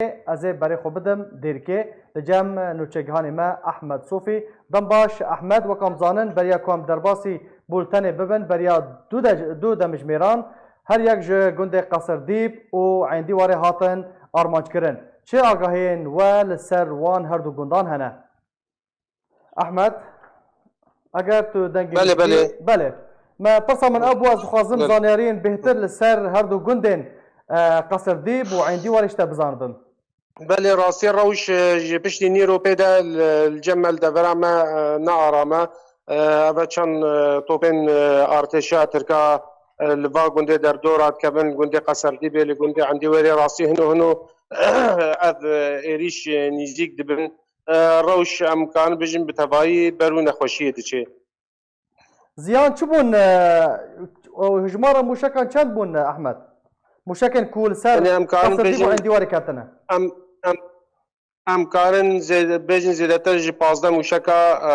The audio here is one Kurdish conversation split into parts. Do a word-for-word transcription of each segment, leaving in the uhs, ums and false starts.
ez ê berê xwe bidim Dêrikê li cem nûçegihanê me Ehmed Sofî. Dem baş Ehmed, wek em zanin beriya ku em derbasî bultenê bibin, beriya du de-, du demjimêran her yek ji gundê Qesir Dîb û Eyn Dîwarê hatin armanc kirin. Çi agahiyên we li ser wan her du gundan hene? Ehmed, eger tu dengê Belê, min belê. Belê. Me pirsa min ew bû, ez dixwazim Belê. Zanyariyên bêhtir li ser her du gundên, e, Qesir Dîb û Eyn Dîwarê ji te bizanibim. Belê, rastî rewş, e, ji piştî nîro pê de li, li cem me li devera me, e, ne aram e. E, eve çend, e, topên, e, artêşa Tirka, e, li va gundê derdora dikevin, li gundê Qesir Dîbê, li gundê Eyn Dîwarê rastî hino hino ev, e, êrîş, e, nîzîk dibin. E, rewş em karin bijin bi tevayî ber û nexweşiyê diçe. Ziyan çi bûn? E, o hijmara mûşekan çend bûn, e, Ehmed? Mûşekên ku li ser Yanî em karin Qesir Dîb û bêjin, Eyn Dîwarê ketine. Em, em, em karin zêde, bêjin zêdetir ji pazdeh mûşeka, e,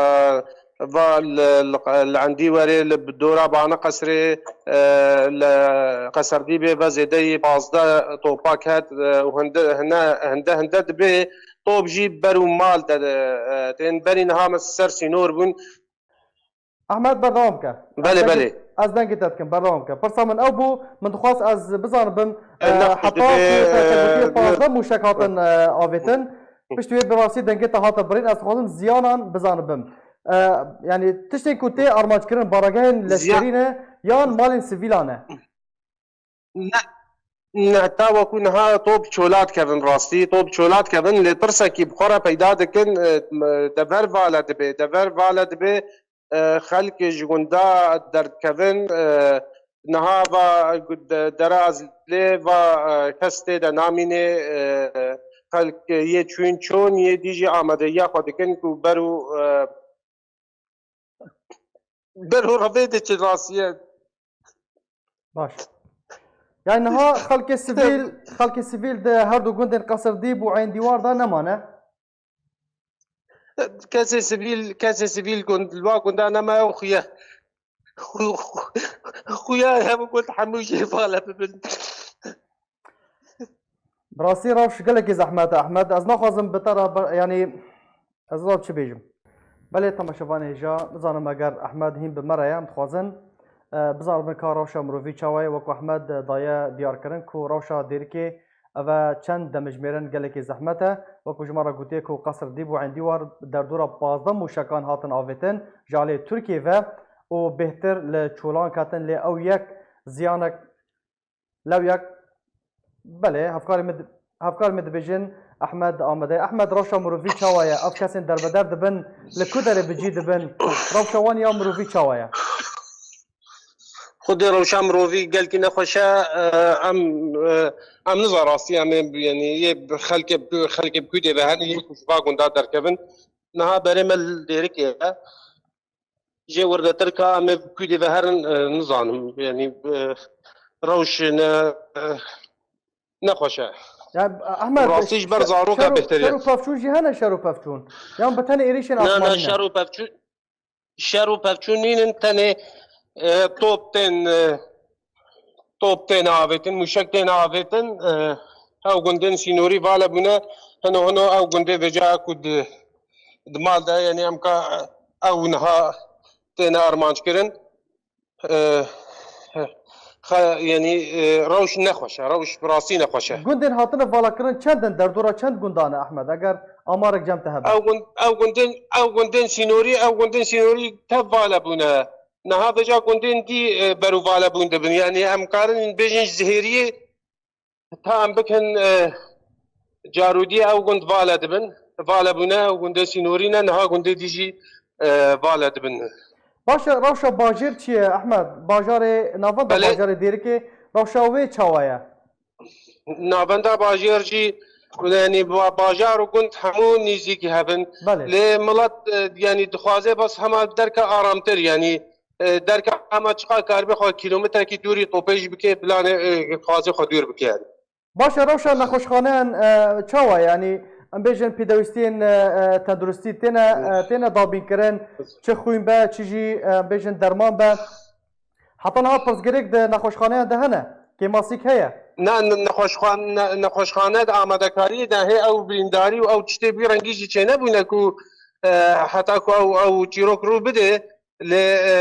va li, li, li Eyn Dîwarê, li dora Bana Qesrê, e, li Qesir Dîbê ve zêdeyî pazdeh topa ket, e, û hinde, hine, hinde, hinde dibe top jî ber û mal de, e, tên berî niha me ser sînor bûn. Ehmed, berdewam ke. Belê, Ez dengê, belê. Ez dengê te dikim, berdewam ke. Pirsa min ew bû, min dixwast ez bizanibim, E, e, nexweş heta dibe, ku te, te gotiye e, pazdeh mûşek hatin, e, avêtin. Piştî wê bi rastî dengê te hate birîn, ez dixwazim ziyanan bizanibim. E, yanî tiştên ku tê armanc kirin, baragehên Ziyan- leşkerî ne, yan malên sivîlan e? Ne, ne, ta weku niha top çola dikevin rastî, top çola dikevin, lê pirsekî bi xwe re peyda dikin, e, dever vala dibe, dever vala dibe, e, xelk ji gunda derdikevin, e, niha va de-, dera ez lê va, e, kes tê de namîne, e, xelk yê çûn çûn, yê dî jî amadeyiya xwe dikin ku ber û, e, ber û revê diçin rastiye. Baş. Yani niha xelkê sivîl, xelkê sivîl di her du gundên Qesir Dîb û Eyn Dîwar de nemane. Kesê sivîl, kesê sivîl gund, li wa gunda nema ew xuya. Xu-, xu-, xuya hemû gund hemû jê vala bibin. Bi rastî rewş gelekî zehmet e, Ehmed. Ez naxwazim bi te re ber-, yanî, ez nizanim çi bêjim. Belê, temaşevanê hêja, nizanim eger Ehmed hîn bi me re ye, em dixwazin, e, bizanibin ka rewşa mirovî çawa ye, wekî Ehmed, e, daye diyarkirin ku rewşa Dêrikê eve çend demjimêr in gelekî zehmet e. Wekî ji me re gotiye ku Qesir Dîb û Eyn Dîwar derdora pazdeh mûşekan hatin avêtin ji aliyê Tirkiyê ve û bêhtir li çolan ketin, lê ew yek ziyanek Lewyak, belê, hevkarê min di-, hevkarê min dibêjin, Ehmed amade ye. Ehmed, rewşa mirovî çawa ye? Ev kesên derbeder dibin, li ku derê bi cî dibin? Rewşa wan ya mirovî çawa ye? Xwedê rewşa mirovî gelkî nexweş e, e, em, e, em nizan rastî em ê, yanî, yê xelkê, xelkê bi ku dê ve hene, yê ku ji va gunda derkevin. Niha berê me li Dêrikê ye. Jê wirdetir ka em ê bi ku dê ve herin, e, nizanim. Yanî, e, rewş ne, e, nexweş e. Ya, Ehmed, Rastî ji ber şer, zaroka şer û, bêhtir şer ye. Û pevçûn jî hene, şer û pevçûn. Yan bi tenê êrîşên Na, na, asmanî ne? Şer û pevçûn, şer û pevçûn nînin, tenê, e, top tên, e, top tên avêtin, mûşek tên avêtin, e, ew gundên sînorî vala bûne, hino hino ew gundê vêca ku di, di mal de, yanî em ka ew niha têne armanc kirin. E, xe-, yanî, e, rewş nexweş e, rewş bi rastî nexweş e. Gundên hatine valakirin çend in, derdora çend gundan e, Ehmed? Eger amarek cem te hebe. Ew gund-, ew gundên, ew gundên sînorî, ew gundên sînorî tev vala bûne. Niha vêca gundên dî, e, berûvala bûn dibin. Yanî em karin bêjin ji zihêriyê ta em bikin, e, carûdî ew gund vala dibin. Vala bûne, ew gundê sînorî ne, niha gundê dî jî, e, vala dibin. Baş e, rewşa bajêr çi ye, Ehmed? Bajarê, navenda Belê. Bajarê Dêrikê, rewşa wê çawa ye? Navenda bajêr jî, yanî ba-, bajar û gund hemû nêzîkî hev in. Belê. Lê milet, e, yanî dixwaze bes hema derke aramtir, yanî, e, derke hema çiqa karibe xwe kîlometrekî dûrî topê jî bike, planê, e, dixwaze xwe dûr bike yanî. Baş e, rewşa nexweşxaneyan, e, çawa ye? Yanî em bêjin pêdawîstiyên, e, e, tenduristî têne, e, têne dabînkirin, çi xwîn be, çi jî, e, em bêjin derman be. Heta niha pirsgirêk di nexweşxaneyan de hene? Kêmasîk heye? Na ne-, nexweşxan-, ne-, nexweşxane di amadekariyê de hê ew birîndarî û ew tiştê bi wî rengî jî çênebûne ku, e, heta ku ew, ew çîrok rû bide, lê, e,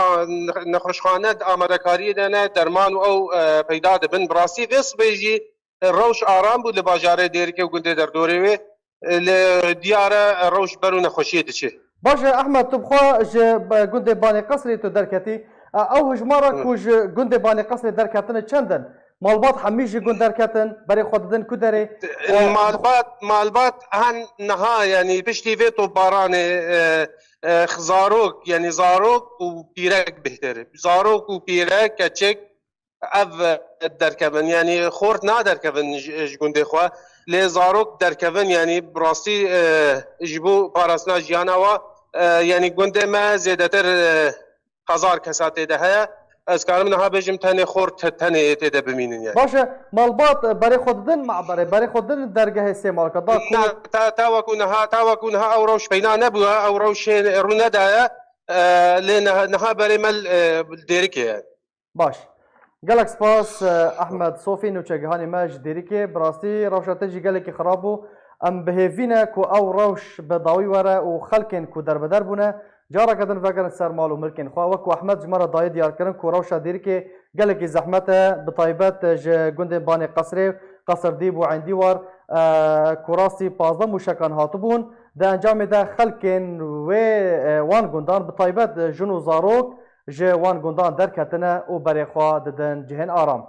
a, ne-, nexweşxane di amadekariyê de ne, derman û ew, e, peyda dibin. Bi rastî vê sibê jî rewş aram bû li bajarê Dêrikê û gundê derdorê wê. Lê diyar e, rewş ber û nexweşiyê diçe. Baş e, Ehmed, tu bi xwe ji, e, gundê Banê Qesrê tu derketî. E, ew hijmara Hı. ku ji gundê Banê Qesrê derketine çend in? Malbat hemî ji gund derketin, berê xwe didin ku derê? E, Malbat, malbat hen niha, yanî piştî vê topbaranê, e, e, zarok, yanî zarok û pîrek bêhtir. Zarok û pîrek, keçik, ev derkevin, yanî xort naderkevin ji, ji gundê xwe. Lê zarok derkevin, yanî bi rastî, e, ji bo parastina jiyana wa, e, yanî gundê me zêdetir, e, hezar kesa tê de heye. Ez karim niha bêjim tenê xort te-, tenê tê de bimînin, yanî. Baş e, malbat, e, berê xwe didin me'berê, berê xwe didin dergehê Sêmalka. Da ku Na, ta, ta wekû niha, ta wekû niha ew rewş peyda nebûye, ew rewşê rû nedaye. E, lê niha, niha berê me, e, Dêrikê ye. Baş. Gelek spas, e, Ehmed Sofî, nûçegihanê me ji Dêrikê. Bi rastî rewşa te jî gelekî xirab bû. Em bi hêvî ne ku ew rewş bi dawî were û xelkên ku derbeder bûne, careke din vegerin ser mal û milkên xwe. Wek ku Ehmed ji me re dayê diyarkirin ku rewşa Dêrikê gelekî zehmet e, bi taybet ji gundên Banê Qesrê, Qesrdîb û Endîwar, e, ku rastî pazdeh mûşekan hatibûn. Di encamê de xelkên wê, e, wan gundan, bi taybet jin û zarok, ji wan gundan derketine û berê xwe didin cihên aram.